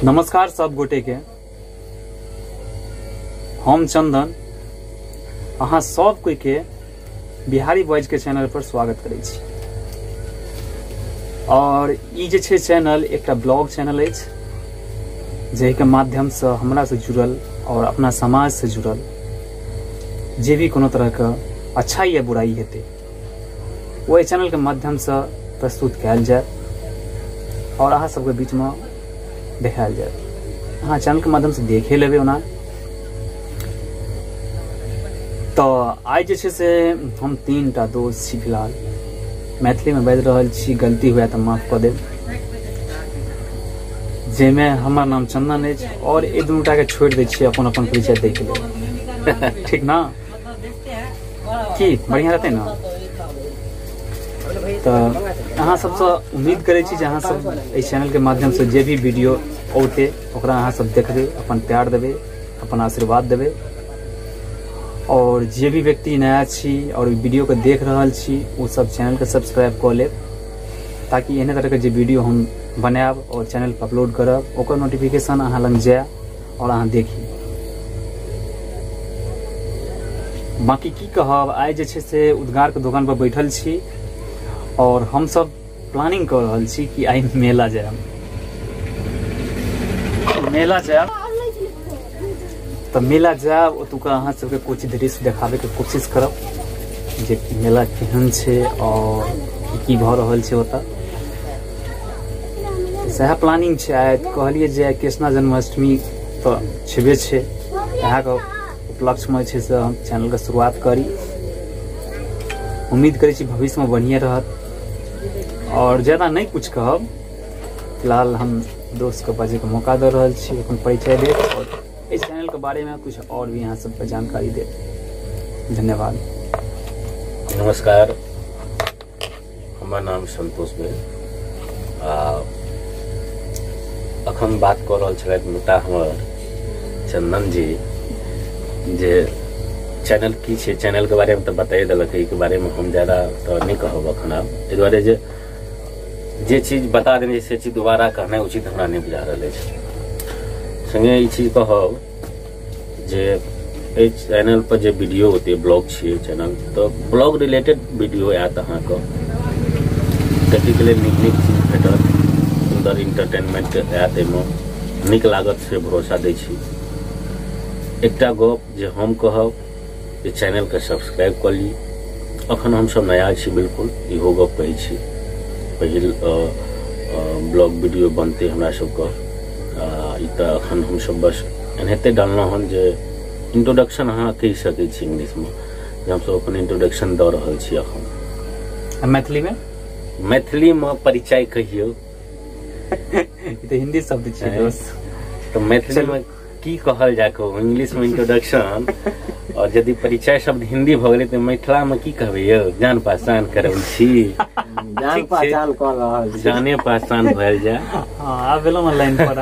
नमस्कार सब गोटे के, हम चंदन अहाँ सब कोई के बिहारी बॉयज के चैनल पर स्वागत करै छी। और ई जे छै चैनल एकटा ब्लॉग चैनल अछि जाहिके माध्यम से हमरा से जुड़ल और अपना समाज से जुड़ल जे भी कोनो तरह के अच्छा या बुराई हेतै ओहि चैनल के माध्यम से प्रस्तुत कयल जायत और अहाँ सबके बीच में देखायल जायत। अहाँ चैनल के माध्यम से देखे लेबै। ओना तो आइ जे छै से हम तीन टा दोस्त छी, फिलहाल मैथिली में बाजि रहल छी, गलती हुए तऽ माफ कऽ देब। जाहिमे हमर नाम चंदन अछि और एहि दुनूटा के छोड़ि दै छियै अपन अपन परिचय दैके लेल। ठीक ना की बढ़िया रहतै ना? तऽ अहाँ सबसँ उम्मीद करै छी जे अहाँ सब एहि चैनलके माध्यमसँ जे भी वीडियो औतै ओकरा अहाँ सब देखबै, अपन प्यार देबै, अपन आशीर्वाद देबै। और जे भी व्यक्ति नया छी और वीडियो के देख रहल छी ओ सब चैनल के सब्सक्राइब कऽ लेब, ताकि एहने तरहके जे वीडियो हम बनायब और चैनल पर अपलोड करब ओकर नोटिफिकेशन अहाँ लग जाय और अहाँ देखी। बाकी की कहब, आइ जे छै से उद्गार के दोकान पर बैठल छी और हम सब प्लानिंग कऽ रहल छी कि आइ मेला जायब। मेला जायब तऽ मेला जायब, ओतुका अहाँ सबके कुछ दृश्य देखाबैके कोशिश करब जे मेला केहन छै और की भऽ रहल छै ओतऽ। सएह प्लानिंग छै। आइ कहलियै जे कृष्णा जन्माष्टमी तऽ छेबे छै, इएहके उपलक्ष्यमे जे छै से हम चैनलके शुरुआत करी। उम्मीद करै छी भविष्यमे बढ़िएँ रहत। और ज़्यादा नहीं कुछ कहब, फिलहाल हम दोस्त के बाजैके मौका दऽ रहल छी, अपन परिचय देत और इस चैनल के बारे में कुछ और भी यहाँ सबके जानकारी देत। धन्यवाद। नमस्कार, हमर नाम संतोष भेल। अखन बात कऽ रहल छलथि मुद्दा हमर चंदन जी जे चैनल की छै, चैनल के बारे में तऽ बताइए देलक, एहिके बारे में हम ज़्यादा तऽ नहीं कहब अखन। आब एहि दुआरे जे चीज बता देने से चीज दोबारा कहनाइ उचित हमरा नहीं बुझा रहल अछि। संगे ई चीज कहब जे एहि चैनल पर जे वीडियो होते ब्लॉग छियै चैनल, तऽ ब्लॉग रिलेटेड वीडियो आयत अहाँके देखैके लेल, नीक नीक चीज भेटत, सुन्दर इंटरटेनमेंट आयत, एहिमे नीक लागत से भरोसा दै छी। एकटा गप जे हम कहब जे चैनलके सब्सक्राइब कऽ ली। अखन हमसब नया छी बिल्कुल, इहो गप कहै छी। पहिल ब्लॉग वीडियो बनतै हमरा सबके, ई तऽ अखन हमसब बस एनाहिते डाललहुँ हन जे इंट्रोडक्शन अहाँ कहि सकै छी इंग्लिशमे, जे हमसब अपन इंट्रोडक्शन दऽ रहल छी अखन। मैथिलीमे मैथिलीमे परिचय कहियौ। ई तऽ हिंदी शब्द छै दोस्त, तऽ मैथिलीमे की कहल जाय कहू? इंग्लिश में इंट्रोडक्शन और यदि परिचय शब्द हिंदी भऽ गेलै तऽ मिथिला में की कहबै यौ? जान पहचान करबै छी, जान पहचान कऽ रहल छी, जाने पहचान भयल जाय। हाँ, आब भेलहुँ लाइन पर।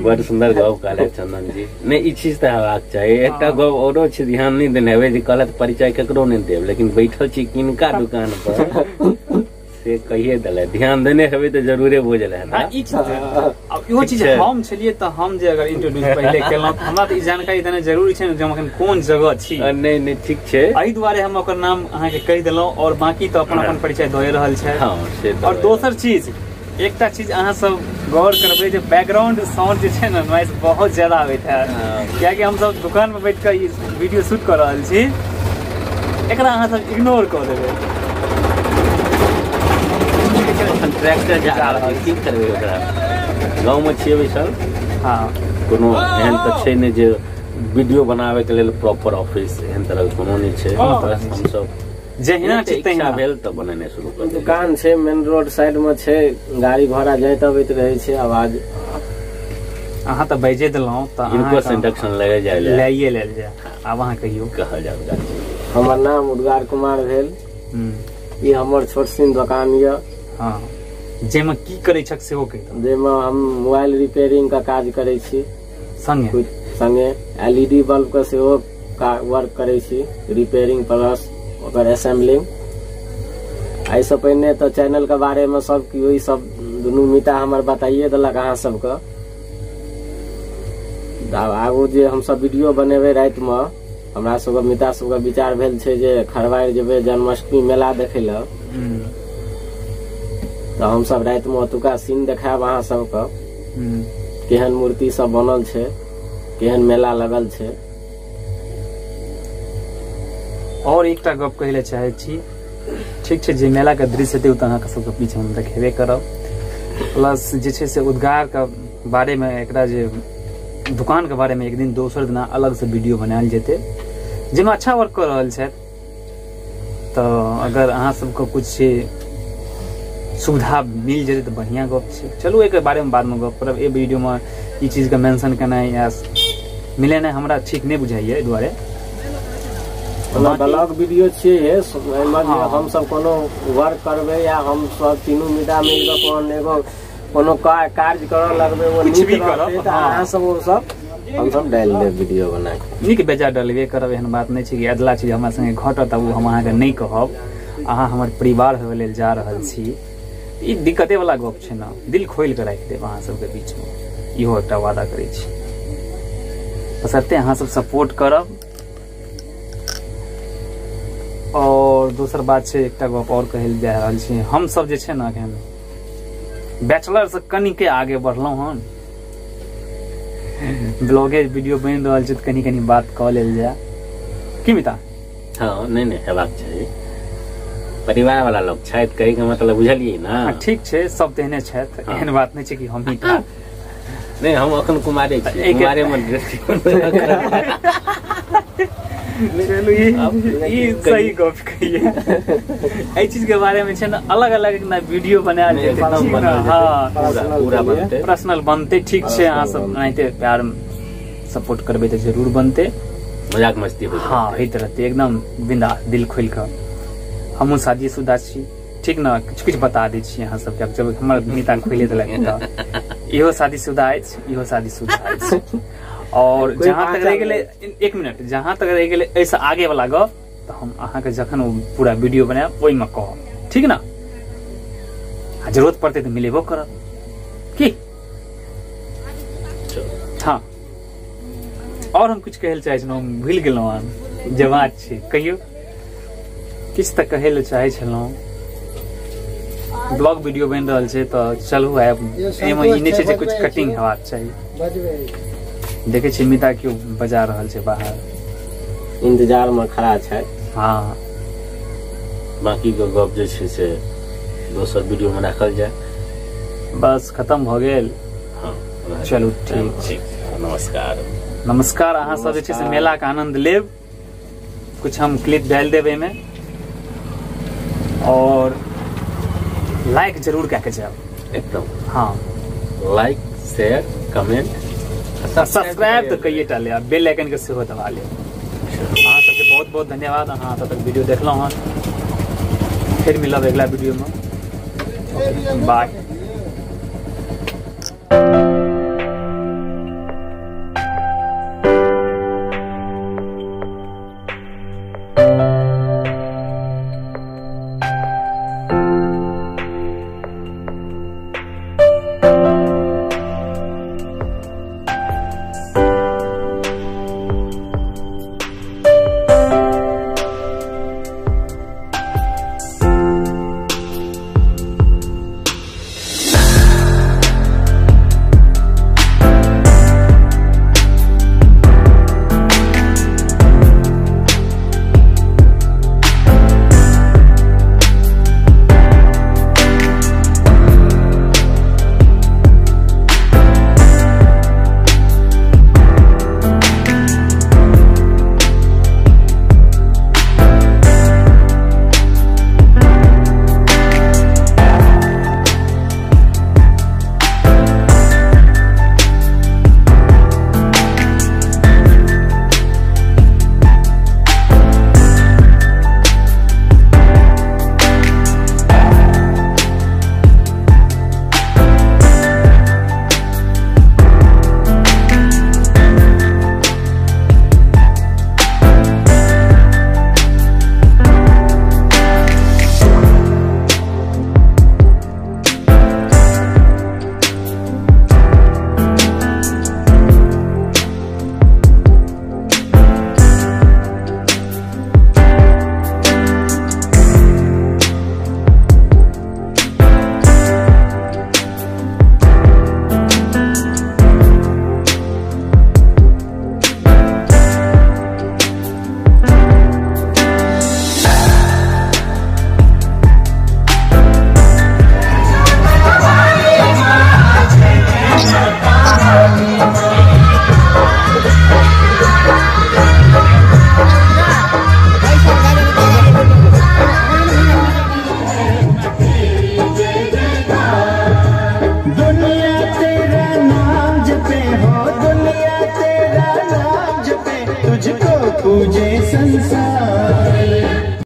बड़ सुंदर गप कहलथि चंदन जी। नहीं, ई चीज तऽ हेबाक चाही। एकटा गप औरो छै, ध्यान नहीं देने हेबै जे कहलथि परिचय ककरो नहीं देब, लेकिन बैठल छी किनका दुकान पर से कहिए देलै। ध्यान देने हेबै तऽ जरूरे बुझल है ना। ई चीज अब इहो चीज हम छलियै तऽ हम जे अगर इंट्रोड्यूस पहिले केलहुँ तऽ हमरा तऽ ई जानकारी देनाइ जरूरी छै ने जे हम अखन कोन जगह छी। नहीं नहीं, ठीक छै, एहि दुआरे हम ओकर नाम अहाँके कहि देलहुँ और बाकी तऽ अपन अपन परिचय दए रहल छै। हाँ, से और दोसर चीज, एकटा चीज अहाँ सब गौर करबै जे बैकग्राउंड साउंड जे छै ने, नॉइस बहुत ज्यादा आबैत है, कियाकि हमसब दुकान पर बैठ कऽ ई वीडियो शूट कऽ रहल छी। एकरा अहाँ सब इग्नोर कऽ देबै। ट्रैक्टर जा रहल, की करबै ओकरा? गाँवमे छियै बैसल। हाँ, कोनो एहन तऽ छै नहि जे वीडियो बनाबैके लेल प्रॉपर ऑफिस एहन तरहके कोनो नहि छै। हमसब जहिना छी तहिना भेल तऽ बनेनाइ शुरू कर। दुकान छै मेन रोड साइड में छै, गाड़ी घोड़ा जाइत अबैत रहै छै, आवाज। अहाँ तऽ बाजि देलहुँ तऽ हिनको से इंडक्शन लए जाय, लैए लेल जाय। आब अहाँ कहियौ। कहल जाय। हमर नाम उद्गार कुमार भेल। ई हमर छोट सिन दोकान यऽ। हाँ, जाहिमे की करै छक सेहो कहि दू। जाहिमे हम मोबाइल रिपेयरिंग के काज करै छी, संगे संगे एलईडी बल्ब के सेहो वर्क करै छी, रिपेयरिंग प्लस ओकर असेंबलिंग। एहिसँ पहिने तऽ चैनल के बारे में सब केओ ई सब दुनू मिता हमर बताइए देलक अहाँ सबके। आब आगू जे हमसब वीडियो बनेबै रातिमे, हमरा सबके मिता सबके विचार भेल छै जे खरवारि जेबै जन्माष्टमी मेला देखै लए, तऽ हमसब रातिमे ओतुका सीन देखायब अहाँ सबके, केहन मूर्ति सब बनल छै, केहन मेला लगल छै। और एकटा गप कहै लए चाहै छी, ठीक छै जे मेला के दृश्य हेतै ओ तऽ अहाँके सबके पीछे हम देखेबे करब, प्लस जे छै से उद्गार के बारे में, एकरा जे दुकान के बारे में एक दिन दोसर दिना अलग से वीडियो बनायल जेतै, जाहिमे अच्छा वर्क कऽ रहल छथि। तऽ अगर अहाँ सबके कुछ सुविधा मिल जेतै तऽ बढ़िआँ गप छै। चलू एकर बारेमे बादमे गप करब, एहि वीडियोमे ई चीजके मेंशन केनाइ या मिलेनाइ हमरा ठीक नहि बुझाइए, एहि दुआरे ब्लॉग वीडियो छियै, एहिमे जे हमसब कोनो वर्क करबै या हमसब तीनू मिता मिल कऽ कोनो एगो कोनो कार्य करऽ लगबै, ओ कुछ भी करब, तऽ अहाँ सब ओ सब हमसब डालि देब वीडियो बना के, नीक बेजा डालबे करब। एहन बात नहि छै कि अदला चीज हमरा संगे घटत ओ हम अहाँके नहि कहब, अहाँ हमर परिवार होबे लेल जा रहल छी, ई दिक्कते वाला गप छै ने, दिल खोलि कऽ राखि देब अहाँ सबके बीचमे, इहो एकटा वादा करै छी। बशर्ते अहाँ सब सपोर्ट करब। और दोसर बात छै, एकटा गप और कहै लए जा रहल छी, हम सब जे छै ने एखन बैचलर से कनिके आगे बढ़लहुँ हन, ब्लॉगे वीडियो बनि रहल छै तऽ कनि कनि बात कऽ लेल जाय की मिता? हाँ नहीं नहीं हेबाक चाही, परिवार वाला लोग छथि, कहै के मतलब बुझलियै ना? ठीक छै, सब तेहने छथि, एहन बात नहि छै कि हमही टा। नहीं हम अखन कुमारे छी, कुमारे में दृष्टिकोण चलू ई सही गप कहिए। एहि चीज के बारे में छै ने अलग अलग ना वीडियो बनायल जेतै, हाँ पूरा बनतै, पर्सनल बनतै। ठीक छै, अहाँ सब एनाहिते प्यार सपोर्ट करबै तऽ जरूर बनतै, मजाक मस्ती होइत, हाँ होइत रहतै एकदम बिंदास दिल खोलि कऽ। हमहूँ शादीशुदा छी, ठीक ने, किछु किछु बता दै छी अहाँ सबके। जब हमर मिता खोलि देलक तऽ इहो शादीशुदा अछि, इहो शादीशुदा अछि। और जहाँ तक रहि गेलै, एक मिनट, जहाँ तक रहि गेलै एहिसँ आगे वाला गप तऽ हम अहाँके जखन ओ पूरा वीडियो बनायब ओहिमे कहब, ठीक ने? आ जरूरत पड़तै तऽ मिलेबो करब की? हाँ और हम कुछ कहै लए चाहै छलहुँ, हम भूलि गेलहुँ हन, जे बात छै कहियौ, किछु तऽ कहै लए चाहै छलहुँ। ब्लॉग वीडियो बनि रहल छै तऽ चलू आब, एहिमे ई नहि छै जे कुछ कटिंग हेबाक चाही। देखै छी मिता केओ बजा रहल छै बाहर, इंतजार में खड़ा छै। हाँ बाकी के गप जे छै से दोसर वीडियो में राखल जाय। बस खत्म भऽ गेल। हाँ चलू ठीक ठीक, नमस्कार नमस्कार। अहाँ सब जे छै से मेला के आनंद लेब, कुछ हम क्लिप डालि देब एहिमे, और लाइक जरूर कए के जायब एकदम। हाँ लाइक शेयर कमेंट सब्सक्राइब तऽ कइए टा लेब, बेल आइकन के सेहो दबा लेब। अहाँ सबके बहुत बहुत धन्यवाद, अहाँ एतऽ तक वीडियो देखलहुँ हन। फिर मिलब अगिला वीडियो में, बाय।